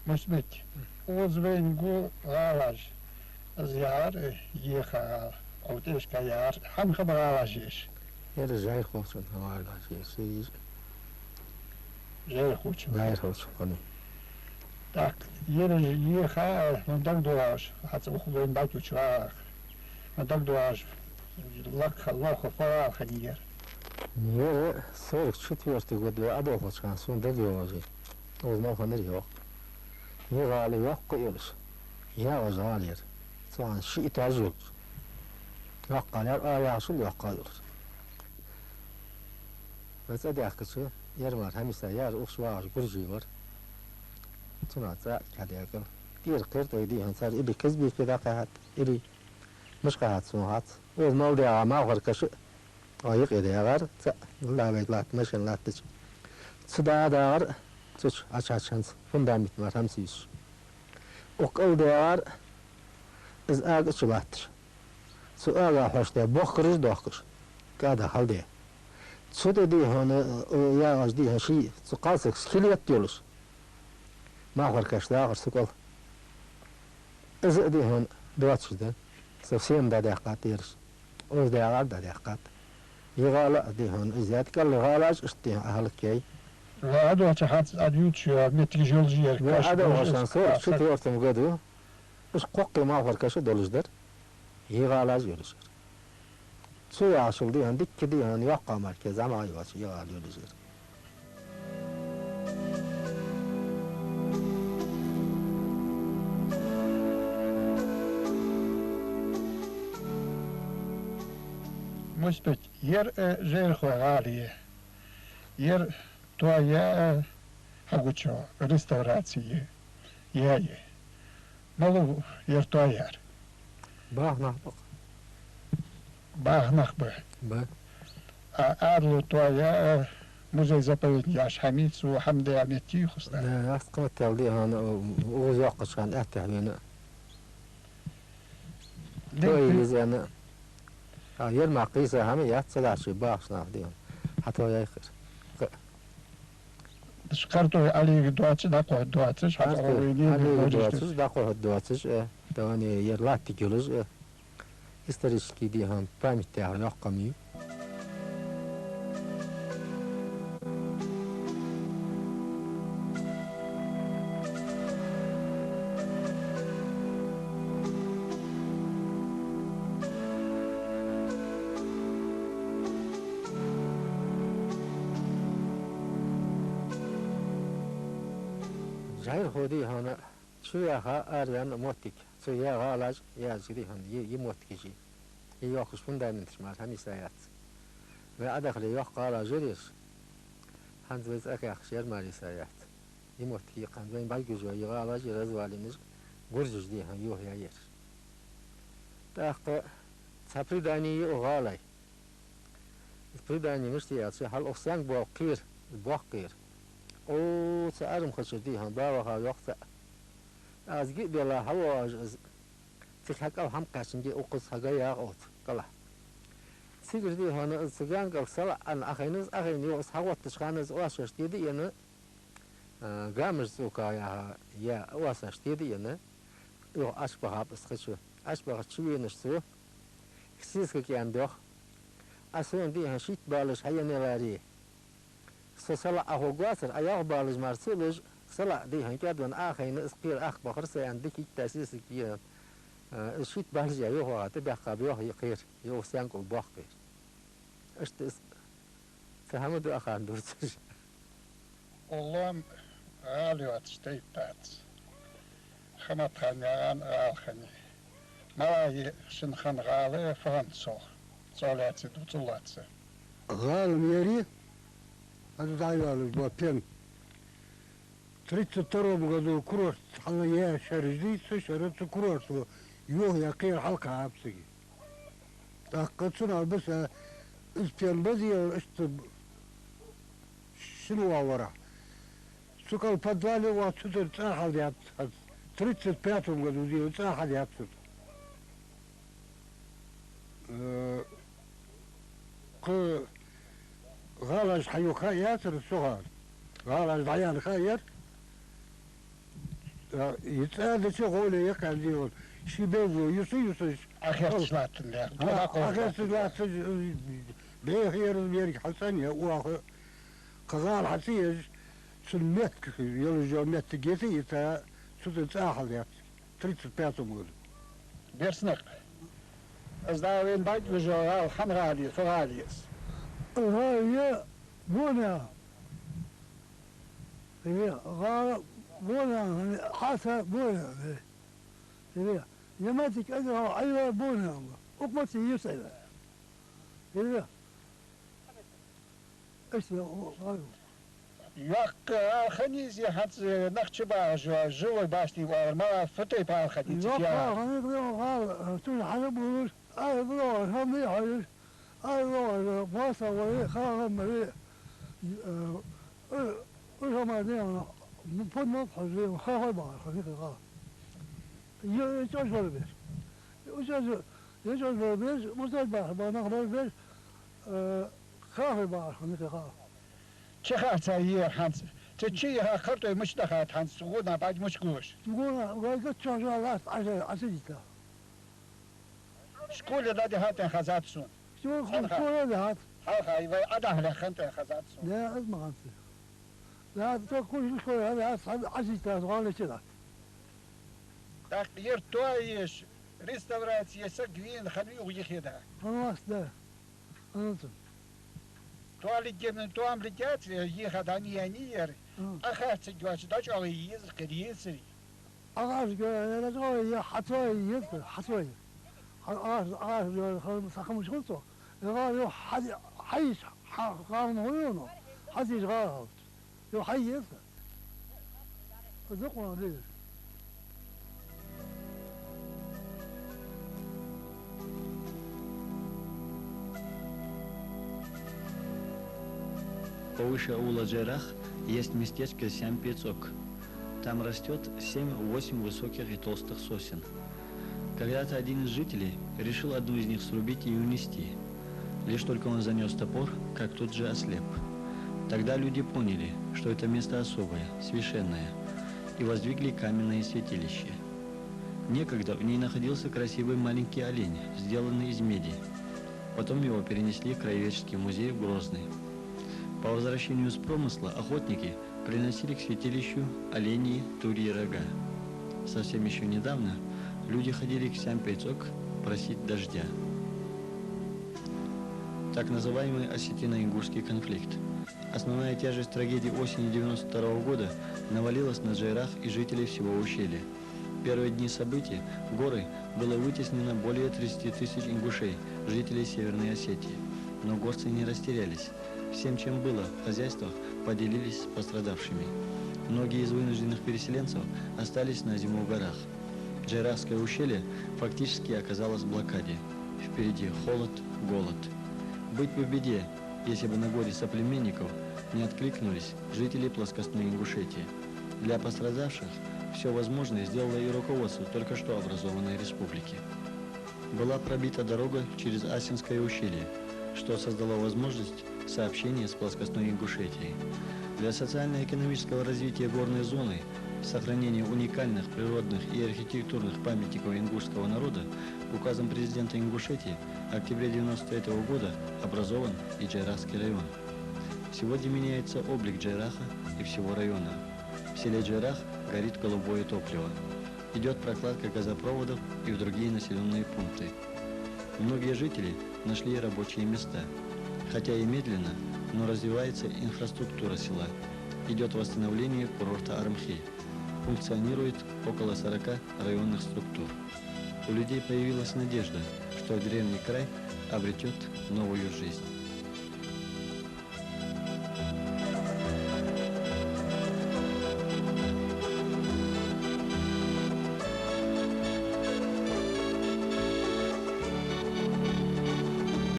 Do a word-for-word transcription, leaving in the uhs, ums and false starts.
Мусбик, укхаза вайна гу гӀалаш. Из яр, еха гӀала. Укх тӀехьашка яр. Хьан хабар гӀалаш еш? Ер жайрхочун гӀалаш еш. Жайрхочун? Жайрхочун хана. Так, ер еха, хьона дагадоагӀаш, хьаца укх вайна бакучу гӀалах. Хьона дагадоагӀаш, лакха, лоха фу гӀала хиннай ер? Ер сорок четвёртый год вай Ӏодохача хана сона дагадоагӀаш. Укхаза мел хиннар йоах. Ер гӀала йоккха йолаш, ягӀаш гӀала яр. Цу хана ши этаж йолаш. Йоккха гӀала яр, ара яхаш йоккха йолаш. Вай цӀадаьхкача, ер мара хьамиса яр, укхаза вагӀаш гуржий вар. Цунах цӀа а кхаьдагӀал. ТӀера кхертӀой дий хьона цар, или Казбеке дӀакхаьхьад, или мишта кхаьхьад сона хац. Укхаза мел дегӀа малхара каша а, юкъе дегӀар, цхьа лавайта латта, машен латтача. Цу дӀа а дагӀар, цу чу Ӏочу хьача хӀанз фундамент мара хьамсийсаш. Укх кӀал дегӀар, из ага чу латташ. Цу ага хьош де бохкараш дохкаш, кӀада хьалде. Цу тӀа дий хьона, э, ягӀаш дий хьона ший, цу кхалсага скелет йолаш. Малхара каша дагӀар цу кӀал. Из а дий хьона доацаш да. Совсем дӀадаьккхад ераш. Укхаза дегӀар дӀадаьккхад. Ер гӀала а дий хьона из яд, кӀалхара гӀалаш иштта дий хьона хӀалакъяьй. Ва ӀодоагӀача хана ӀодоагӀача моттигаш йолаш яр. Ва ӀодоагӀача хана сорок четвёртом году уж кхоккхе малхара каша долаш дар. Ер гӀалаш йолаш яр. Цу яхачул дий хьона дикка дий хьона йоккха мара кхы зӀамагӀа йоацаш ер гӀала йолаш яр. Мусбик, ер, э, жайрхой гӀала я. Ер тоаяь, э, хьагучо, реставраци яь. Малав ер тоаяьр? Баха нах ба-кх. Баха нах ба? Ба. А Ӏаьдало тоаяь, э, музей-заповедник яхаш хӀама йий цу, хӀама даь метте йий укхаза? Да, аз кхетал дий хьона, укхаза йоаккхача хана аьттехьа вена. Тоаяь из аьнна. А ер мара кхийса хӀама яц, цхьа дӀачу бахаш нах дий хьона. Хьатоаяьй хир. Кхы. Уж кхертӀой Ӏолийга доацаш, дӀакхухьа доацаш, хьатӀа Ӏолийга доацаш, дӀакхухьа доацаш, э, тӀаккха ер латтиг йолаш, э, исторически дий хьона память яхар йоккха хӀама я. Жайрхо дий хьона чу яьха араваьнна моттиг, цу яь гӀалаш яьча дий хьона, е, е моттигаш я. Е йоаккхаш фундаменташ мара хӀама йиса яц. Вай Ӏодахале йоккха гӀалаш яр ераш. ХӀанз вай цӀа кхаьхкача ер мара йиса яц. Е моттиг я-кх хӀанз вайна бӀаргагуш йола, е гӀалаш, е развалинаш, гуржаш дий хьона юхаяьй ераш. ТӀаккха цхьа предани я укх гӀалай. Из предани мишта я аьлча, хьал укх саьнга бола кхера, боккха кхера. О, цу Ӏармхачура дий хьона, баваха йоах цаӀ. Аз гиъ белла хьавоагӀаш из, цига хьа кӀал хӀама кхаьчнге укхаза хьа га ягӀа оцу кӀалахьа. Цигара дий хьона из цу гаьнкӀал салаӀа Ӏан Ӏохайна из, Ӏохайна юха из хьагӀоттача хана из оашаш теда а ена, а, гамаж цӀока яха, я оасаш теда а ена, юха Ӏочубахаб из кхыча. Ӏочубахача чувенаш цо, сесаг кӀаьнк доах. Ӏа сона дий хьона шийтта балаш хьаенна яларе. Со салаӀа Ӏоховргвацар, Ӏа ялх балаш мара ца луш, салаӀа дий хьона кӀаьдвенна Ӏохайна из кхера ахка бахар са, аьнна, дика йитта сесаг я, а, из шийтта балаш я юха ваха тӀабаьккхаб йоах е кхера, е укх саьнга бола боккха кхера. Иштта из цхьа хӀама да ахарна дувцаш. Уллом гӀала йоацаш тайп бац. Хаматхан яхаш гӀала хиннай. МалагӀа я шун хинна гӀала, фу хиннад цох? ЦӀо лаьца, дувцал лаьца. ГӀала-м яр, хӀанз дӀайоалаш бола пен. Тридцать втором году курорт хьалъяь шераш дий, цу шера цу курорто юхаяь кхера хьалкхаьб цига. ТӀаккха цунах баса из пен база ела, иштта шин валарах. Цу кӀал подвале вац, цу тӀара цӀа хьалдаьд хӀанз. Тридцать пятом году дийла цӀа хьадаьд цу тӀара. Э, кхы гӀалаш хьаюха яцар цу хана. ГӀалаш дӀаяьнна ха яр. А, и цӀа дича гӀоле яккха дийвал, ши бевло юса-юсаш. Ӏохерцаш латтар, да. Ӏохерцаш латтар, бехера берг хьацӀанъяь оаха, кхы гӀала хьа ца еш, цун метка, йолаш йола метта гета йита, цу тӀа цӀа хьалъяц. Тридцать пятом году. Берснакъ. Аз да вен бакъ лужо гӀала, хьан гӀала я, фу гӀала я из? ГӀала я Бона. Е, гӀала Бона, хьаса Бона, е. Е, яматик ага Ӏайла Бона, укмати юсайла. Е. Эс я, о, гӀала. Йоккха гӀала хиннай из, хӀанз нах чубагӀаш, живой башни вар, ма фу тайпа гӀала хиннай из, йоккха гӀала хиннай, гӀала, цун хьажа булуш, ай, гӀала, хьамли хьажаш, ай, гӀала, маса вари, хагӀа мари, э, э, уж ма дена, фу ма хьажа, хагӀа бахар хиннай гӀала. Е, е, чӀоагӀа беш. Уж, е, чӀоагӀа беш, мусаль бахар, ба нах беш, э, хагӀа бахар хиннай гӀала. Чи харцахьа ер хӀанз? Цу чу яха картой мича дахад хӀанз? Цу гӀуна бӀарг мича гуш? Цу гӀуна вай гаччо жа ласт Ӏаша, Ӏаша дита. Школе дӀадихьа тӀехьа хезад сона. Школе, хьалха. Школе дихьад. Хьалха, вай Ӏадахьа леххан тӀехьа хезад сона. Да, аз ма ханци. Да, то куш школе дихьад, аз хьан Ӏаша дита, аз гӀала чу дат. ТӀаккха ер тоаеш, реставраци саг вена хана юха йихеда. Ханвас, да. Анцун. Тоам лиггем, тоам лиггяц, ехад ани, ани яр. М. Ахарциг вач, дачӀоагӀа еза, кхер езари. Ахарциг, я дачӀоагӀа, я хьацой еза, хьацой. Хьа-, ахар, ахар, я хам-, сахамаш хунцо. Я гӀала, я хьади-, хьайш, хьа-, хам хуюну. Хьадиш гӀала хьалт. Йо, хьай еза. Зукъа веза. Повыше аула Джайрах есть местечко Сямпецок. Там растёт семь-восемь высоких и толстых сосен. Когда-то один из жителей решил одну из них срубить и унести. Лишь только он занёс топор, как тут же ослеп. Тогда люди поняли, что это место особое, священное, и воздвигли каменное святилище. Некогда в ней находился красивый маленький олень, сделанный из меди. Потом его перенесли в краеведческий музей в Грозный. По возвращению с промысла охотники приносили к святилищу оленьи, турьи рога. Совсем ещё недавно люди ходили к Сямпейцок просить дождя. Так называемый осетино-ингушский конфликт. Основная тяжесть трагедии осени девяносто второго года навалилась на Джайрах и жителей всего ущелья. В первые дни событий горой было вытеснено более тридцати тысяч ингушей, жителей Северной Осетии. Но горцы не растерялись. Всем, чем было в хозяйствах, поделились с пострадавшими. Многие из вынужденных переселенцев остались на зиму в горах. Джайрахское ущелье фактически оказалось в блокаде. Впереди холод, голод. Быть бы беде, если бы на горе соплеменников не откликнулись жители плоскостной Ингушетии. Для пострадавших всё возможное сделало и руководство только что образованной республики. Была пробита дорога через Асинское ущелье, что создало возможность сообщения с плоскостной Ингушетией. Для социально-экономического развития горной зоны, сохранения уникальных природных и архитектурных памятников ингушского народа указом президента Ингушетии в октябре девяносто третьего года образован и Джайрахский район. Сегодня меняется облик Джайраха и всего района. В селе Джайрах горит голубое топливо. Идёт прокладка газопроводов и в другие населённые пункты. Многие жители нашли рабочие места. Хотя и медленно, но развивается инфраструктура села. Идёт восстановление курорта Армхи. Функционирует около сорока районных структур. У людей появилась надежда, что древний край обретёт новую жизнь.